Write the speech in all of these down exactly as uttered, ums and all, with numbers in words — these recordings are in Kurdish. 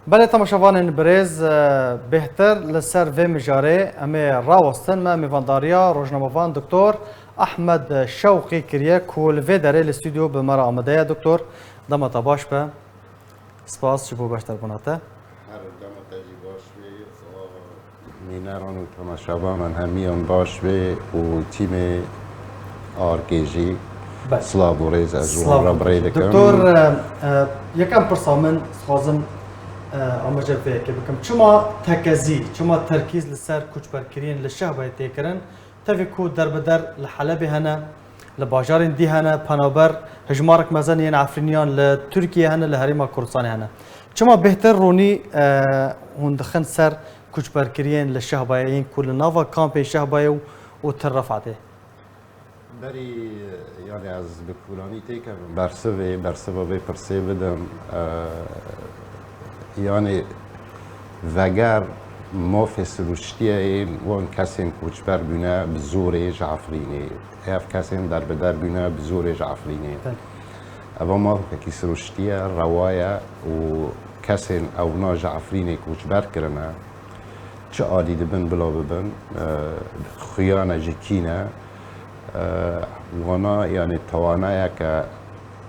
Belê temaşevanên birêz, e, bêhtir li ser vê mijarê em ê rawestin. Me mêvandariya rojnamevan Doktor Ahmed Şewqî kiriye ku li vê derê li stûdyo bi me re amade ye. Doktor, dema te baş be. Spas ji bo beşdarbûna te. Her dema te jî baş be. Nîneran û temaşevanan hemiyan baş be û tîmê Arkê jî Belê. Silav û rêz ez ji wan Silav re bi rê dikim. Doktor, e, e, yekem pirsa min dixwazim, e, amaje vê yekê bikim. Çima tekezî, çima terkîz li ser koçberkiriyên li Şehbayê tê kirin? Tevî ku derbider li Helebê hene, li bajarên dî hene, penaber hijmarek mezin yên Efrîniyan li Tirkiye hene, li Herêma Kurdistanê hene. Çima bêhtir ronî, e, hûn dixin ser koçberkiriyên li Şehbayê yên ku li nava kampê Şehbayê û, û Til Refetê? Berî, yani ez bi kolanî têkevim bersivê, bersiva vê pirsê bidim. E, yani veger mafê sirûştiyê yên wan kesên koçber bûne bi zorê ji Efrînê. Ev kesên derbider bûne bi zorê ji Efrînê. Belê. Eva mafekî sirûştiye, rewa ye û kesên ewna ji Efrînê koçber kirine, çi alî dibin bila bibin, e, xuya ne jî kî ne, e, wana, yani, tawanayeke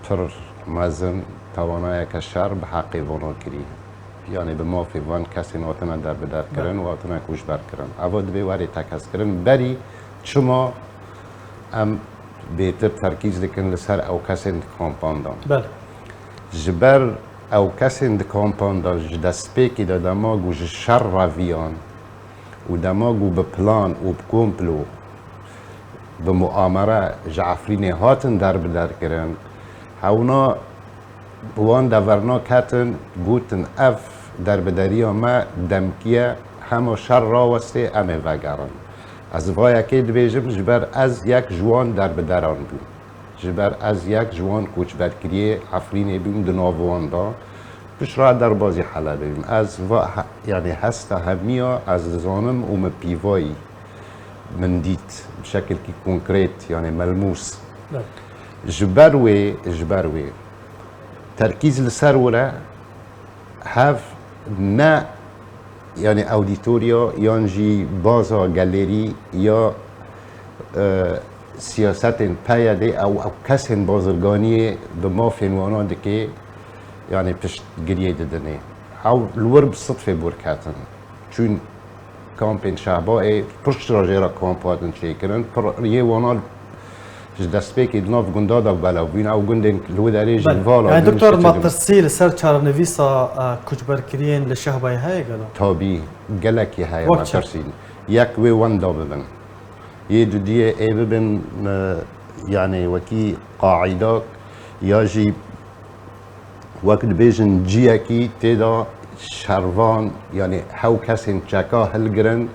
pir mezin, tawanayeke şer bi heqê vana kirî. Yani bi mafê van kesên hatine derbider kirin Belê. Û hatine koçber kirin. Eva divê were tekez kirin. Berî çima em bêtir terkîz dikin li ser ew kesên di kampan de? Belê. Ji ber ew kesên di kampan de ji destpêkê de dema ku ji şer reviyan û dema ku bi plan û bi komplo, bi muamere ji Efrînê hatin derbider kirin, hewna bi wan deverna ketin, gotin, ev derbideriya me demkî ye, hema şer rawestê, em ê vegerin. Ez va yekê dibêjim, ji ber ez yek ji wan derbideran bûm. Ji ber ez yek ji wan koçberkiriyê Efrînê bûm, di nav wan de. Piştre derbazî Helebê bûm. Ez va he-, yani hesta hemiya ez dizanim û min pîvayî, min dît, bi şekilkî konkret, yani melmûs. Belê. Ji ber wê, ji ber wê terkîz li ser were hev ne, yani auditoriya yan jî baza galerî ya, e, siyasetên P Y D ew, ew kesên bazirganiyê bi mafên wana dike, yani piştgiriyê didinê. Ew li wir bi sidfê bûr ketin. Çûn kampên Şehbayê, piştre jê re kamp hatin çêkirin. Pir yê wana ji destpêkê di nav gunda de belav bûn. Ew gundên li wê derê jî Belê. Vala Yani bûn, doktor, keçe din. Metirsî li ser çarenivîsa, e, koçberkiriyên li Şehbayê heye gelo? Tabî, gelekî heye Wek çi? Metirsî. Yek wê wenda bibin. Yê dudiyê ê bibin, e, yani wekî qaîdak ya jî wek dibêjin ciyekî tê de şervan, yani hew kesên çeka hilgirin,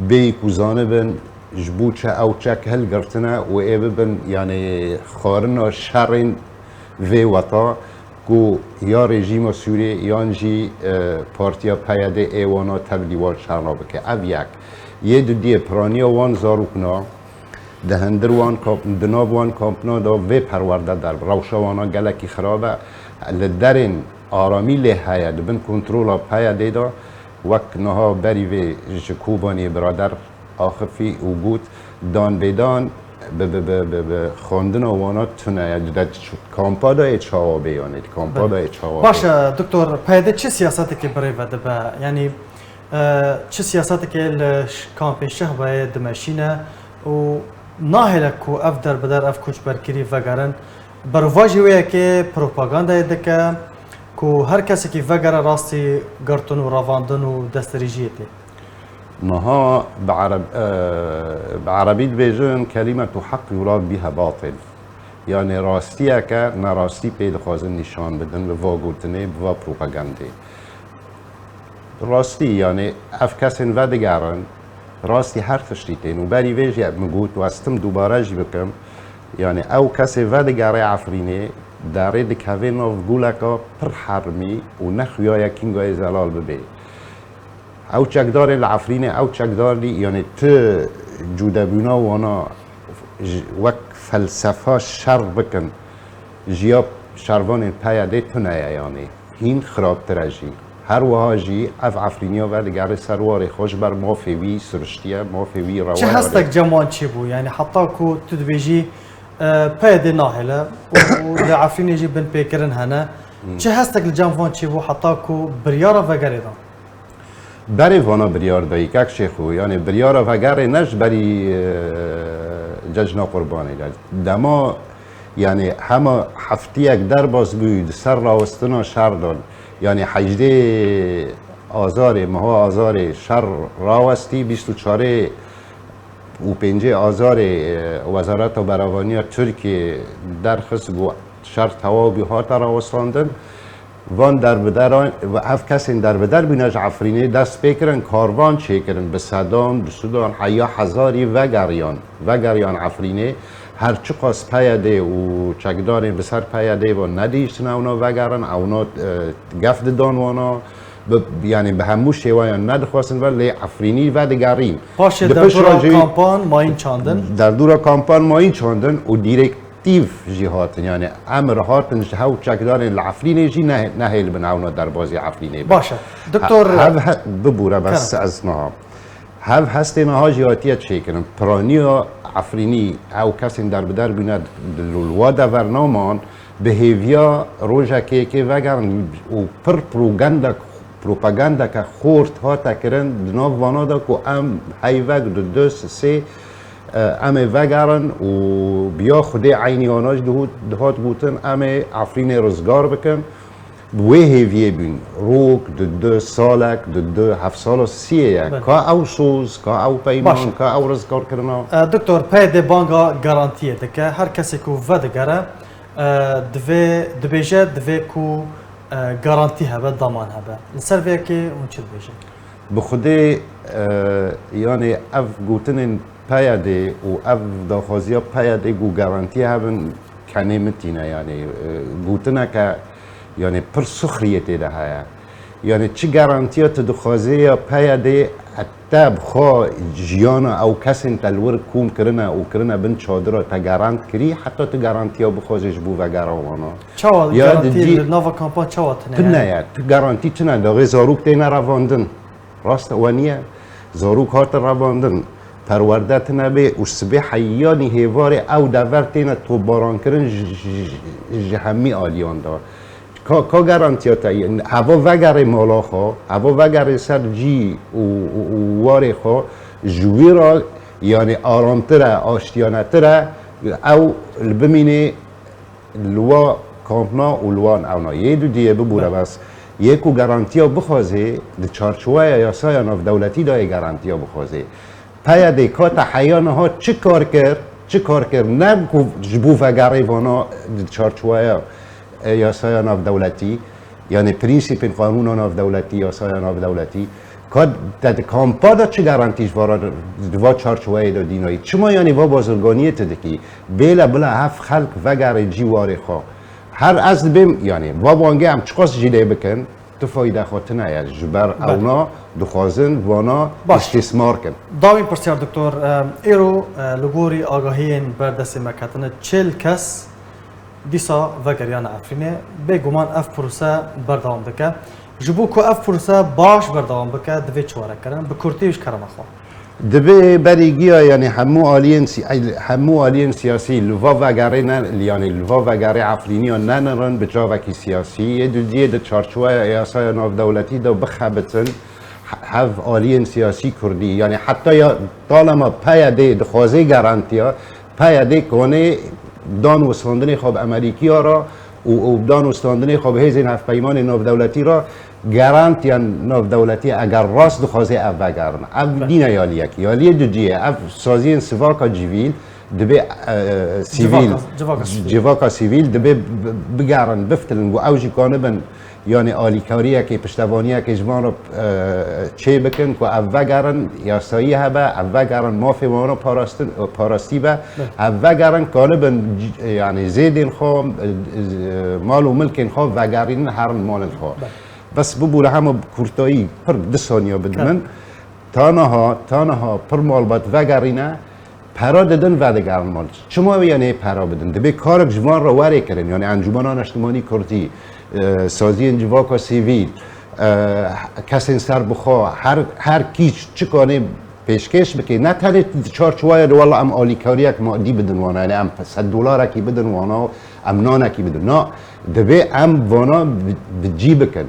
bêyî ku zanibin ji bo çi ew çek hilgirtine û ê bibin, yani xwarina şerên vê weta ku ya rejîma Sûriyê yan jî, e, partiya P Y D ê wana tevlî wan şerna bike. Ev yek. Yê dudiyê piraniya wan zarokna, Di hundir wan kamp-, di nav wan kampina de vê perwerde derbi. Rewşa wana gelekî xirab e. Li derên aramî lê heye, di bin kontrola P Y D'ê de, wek niha berî vê ji Kobaniyê birader axifî û got, dan bêdan bi, bi, bi, bi, bi xwendina wana tune ye. Di, di kampa de yê çawa bê, yanî di kampa de yê çawa bê? Baş e, doktor, P Y D çi siyasetekê birêve dibe? Yanî, E, çi siyasetekê li ş-, kampên Şehbayê dimeşîne û nahêle ku ev derbider, ev koçberkirî vegerin, berovajî wê yekê propagandayê dike ku her kesekî vegere rastî girtin û revandin û destdirêjiyê tê. Niha bi ereb-, e, bi erebî dibêjin, kelimetu heq yurad biha batil. Yani rastiyeke nerastî pê dixwazin nîşan bidin bi va gotinê, bi va propagandê. Rastî, yani ev kesên vedigerin, rastî her tiştî tên û berî vê jî min got û ez tim dubare jî bikim, yani ew kesê vedigere Efrînê, derê dikeve nav guleka pir hermî û nexuyaye kîngayê zelal bibê. Ew çekdarê li Efrînê, ew çekdarî, yani tu cudebûna wana ji, wek felsefa şer bikin, ji ya şervanên P Y D'ê tune ye, yani hîn xirabtir e jî. Her wiha jî ev Efrîniya vedigerê ser warê xwe ji ber mafê wî siriştiye, mafê wî rewa. Çi hestek cem wan çêbû? Yani heta ku tu dibêjî, e, P Y D nahêle û li Efrînê jî binpêkirin hene. Çi hestek li cem van çêbû heta ku biryara vegerê dan? Berê vana biryar dayî, kek Şêxo, yani biryara vegerê ne ji berî, e, cejna Qurbanê de. Dema, yani hema heftiyek derbas bû di ser rawestina şer de. Yani hejdê Azarê, meha Azarê şer rawestî, bîst û çarê û pêncê Azarê, e, Wezareta Berevaniya Tirkiyê derxist ku şer tewaw bû, hate rawestandin. Van derbideran, ev kesên derbider bûne ji Efrînê dest pê kirin, karvan çêkirin, bi sedan, bi sudan, heya hezarî vegeriyan, vegeriyan Efrînê. Her çiqas P Y D û çekdarên bi ser P Y D ve nedihiştine ewna vegerin, ewna, e, gef didan wana, bi, yani bi hemû şêweyan nedixwestin ve lê Efrînî vedigerîn. Paşê Di pişt derdora re jî kampan mayîn çandin. Derdora kampan mayîn çandin û dîrektîv jî hatin. Yani emir hatin ji hew çekdarên li Efrînê jî ne-, nehêlibin ewna derbazî Efrînê bin. Baş e. Doktor Hev he-, bibûre bes Kerem. ez niha. Hev hestê niha jî hatiye çêkirin. Piraniya Efrînî ew kesên derbider bûne di li wa devernaman bi hêviya rojekê yekê vegerin û pir propagandek, propagandeke xort hate kirin di nav vana de ku em heyvek, du, du, sê, e, em ê vegerin û biya Xwedê eynî wana jî dihu-, dihat gotin, em ê Efrînê rizgar bikin. Bi wê hêviyê bûn. Rok, du, du, salek, du, du, heft sala siyê ye. Belê. Ka ew soz, ka ew peyman, Baş e. ka ew rizgarkirina. E, Doktor, P Y D banga garantiyê dike. Her kesê ku vedigere, e, divê, dibêje, divê ku, e, garantî hebe, daman hebe. Li ser vê yekê hûn çi dibêjin? Bi Xwedê, e, yani ev gotinên P Y D û ev daxwaziya P Y D ku garantî hebin, kenê min tîne, yani, e, gotineke, yani, pir suxriyê tê de heye. Yani, çi garantiya tu dixwazê ya P Y D te bi xwe jiyana ew kesên te li wir kom kirine û kirine bin çadira te garant kirî, heta tu garantiya bixwazê ji bo vegera wana? Çawa Ya garantî di cî- li nava kampan çawa tune Tune yani? ye, tu garantî tune, daxê zarok têne revandin. Rast e, we niye? Zarok hate revandin, perwerde tine bê û sibê heyanî hêvarê ew dever têne topbarankirin, ji, ji, ji hemî aliyan de. Ka, ka garantiya te ye? Heva vegerê mala xwe, heva vegerê ser cî û, û, û warê xwe, ji wî re, yani aramtir e, aştiyanetir e, ew li bimînê li wa kampna û li wan ewna. Yê dudiyê bibûre Be. bes. Yê ku garantiya bixwazê, di çarçoweya yasaya navdewletî de yê garantiya bixwazê. P Y D ka te heya niha çi kar kir, çi kar kir, ne ku ji bo vegerê vana di çarçoweya, e, yasaya navdewletî, yani prensîpên qanûna navdewletî, yasaya navdewletî, ka te di kampa de çi garantî ji vara, di va çarçoweyê de dînayî? Çima yani va bazirganiyê tu dikî? Bêle bila hev xelk vegerê cî warê xwe. Her ez dibêm, yani, va bangê em çiqas jî lê bikin, tu fayda xwe tune ye. Ji ber Belê. ewna dixwazin vana Baş. îstîsmar kin. Dawîn pirsyar, doktor, em, êro, e, li gorî agahiyên ber destê me ketine, çil kes dîsa vegeriyane Efrînê. Bêguman ev prose berdewam dike. Ji bo ku ev prose baş berdewam bike, divê çi were kirin? Bi kurtî û ji kerema xwe. Divê berî giya, yani hemû aliyên si-, hemû aliyên siyasî li va vegerê ne, yani li va vegerê Efrîniya nenirin bi çavekî siyasî. Yê dudiyê di çarçoweya yasaya navdewletî de bixebitin. He-, hev aliyên siyasî kurdî, yani heta ya talema P Y D dixwazê garantiya, P Y D konê dan wistandinê xwe bi Amerîkiya re û, û dan wistandinê xwe bi hêzên hevpeymanê navdewletî re garantiyan navdewletî eger rast dixwazê ev vegerin. Ev Be. dîne yaliyek. Yaliyê dudiyê, ev saziyên sivaka civîl dibê, e, sivîl, Civaka, civaka sivîl. civaka sivîl dibê bi-, bigerin, biftilin, ku ew jî kanibin, yani alîkariyekê, piştevaniyekê ji van re, e, çê bikin, ku ev vegerin, yasayî hebe, ev vegerin, mafê wan re parastin, parastî be, Be. ev vegerin, kanibin, c-, yani zêdên xwe, e, e, mal û milkên xwe vegerînin herin malên xwe. Be. Bes bibûre hema bi kurtayî pir du saniya bidin Kar. min. Ta niha, ta niha pir malbat vegerîne, pera didin vedigerin mal. Çima wê yanê pera bidin? Dibê karek ji van re were kirin. Yani Encûmena Neştimanî Kurdî, e, saziyên civaka sivîl, e, kesên serbixwe, her, her kî çi kanê pêşkêş bike, ne tenê di çarçoweya de wela em alîkariyek madî bidin wana, yani em sed dolarekî bidin wana, em nanekî bidin. Na, divê em vana bi, bi cî bikin.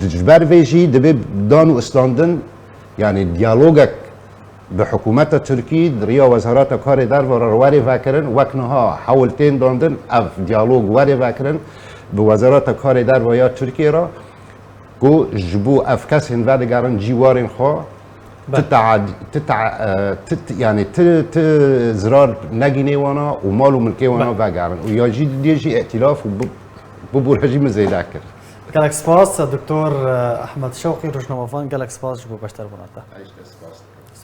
Di, ji ber vê jî divê dan û istandin, yani diyalogek bi hikûmeta Tirkî di riya Wezareta Karê Derve re werê vekirin, wek niha hewl tên dandin, ev diyalog werê vekirin bi Wezareta Karê Derve ya Tirkiyê re, ku ji bo ev kesên vedigerin cîwarên xwe, ti Belê. tead-, ti te-, e, ti, ti, yani ti, ti zirar negînê wana û mal û milkê wana Belê. vegerin. Û ya jî didiyê jî îtilaf û bi, bibûre jî min zêde kir. Gelek spas, Doktor Ehmed Şewqî, rojnamevan, gelek spas ji bo beşdarbûna te.